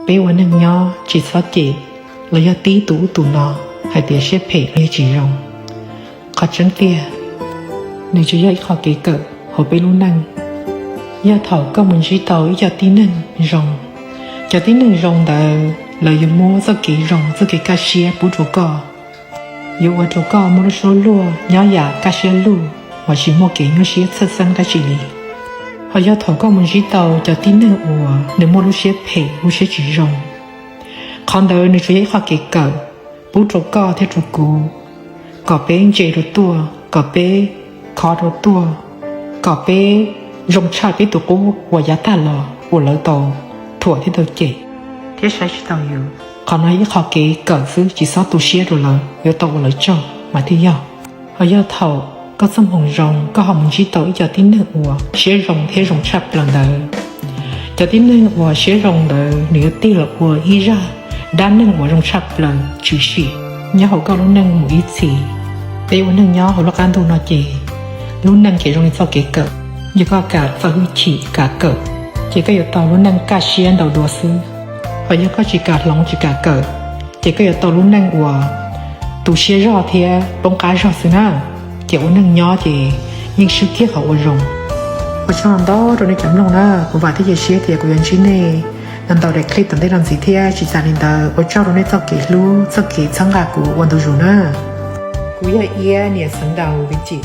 Peb ua neeg nyob tsis txhob cem los yog tib tus ub tus no hais tias siab phem los yog tsis zoo. Qhov tseeb tiag, nws tsuas yog ib qho kev kawm hauv peb lub neej. Yog thaum koj mus ntsib tau ib co tib neeg zoo, cov tib neeg zoo ntawd lawv yuav muab txoj kev zoo, txoj kev kaj siab pub rau koj. Yuav ua rau koj muaj lub suab luag nyob yam kaj siab lug uas tsis muaj kev nyuaj siab txhawj xeeb dab tsi li. Ho yog thaum koj mus ntsib tau cov tib neeg uas nws muaj lub siab phem, lub siab tsis zoo, qhov ntawd nws tsuas yog ib qho kev kawm pub rau koj thiab rau kuv, kom peb ntse dua tuaj, kom peb khov dua tuaj, kom peb zoo tshaj peb tus qub uas yav tag los uas lawv tau thuam thiab tau cem thiab saib tsis taus yus. Qhov no ib qho kev kawm xwb, tsis txhob tu siab rau lawv, yuav tau ua lawv tsaug mas thiaj yog. Ho yog thaum koj txoj hmoo zoo, koj ho mus ntsib tau ib co tib neeg uas siab zoo thiab zoo tshaj plaws ntawd, cov tib neeg uas siab zoo ntawd nws yuav tig los ua ib zaj dab neeg uas zoo tshaj plaws tshwm sim nyob hauv koj lub neej mus ib txhis. Peb ua neeg nyob hauv lub qab ntuj no ces lub neej ces zoo li txoj kev kawm. Yog koj kam txo hwj chim kam kawm, ces koj yuav tau lub neej kaj siab ntau dua xwb. Ho yog koj tsis kam hloov tsis kam kawm, ces koj yuav tau lub neej uas tu siab zog thiab poob qab zog xwb na. Ces ua neeg nyob ces yeej swb kiag qhov ua zoo. Ua tsaug ntau rau nej cov mloog na, kuv vam thiab cia siab tias kuv yuav ntsib nej ntau ntau daim clip tom ntej no ntxiv thiab. Tsis tas li ntawd, ua tsaug rau nej txoj kev hlub, txoj kev txhawb nqa kuv ua ntu zus na. Kuv yog Iab niam xeev Daus Vim Cim.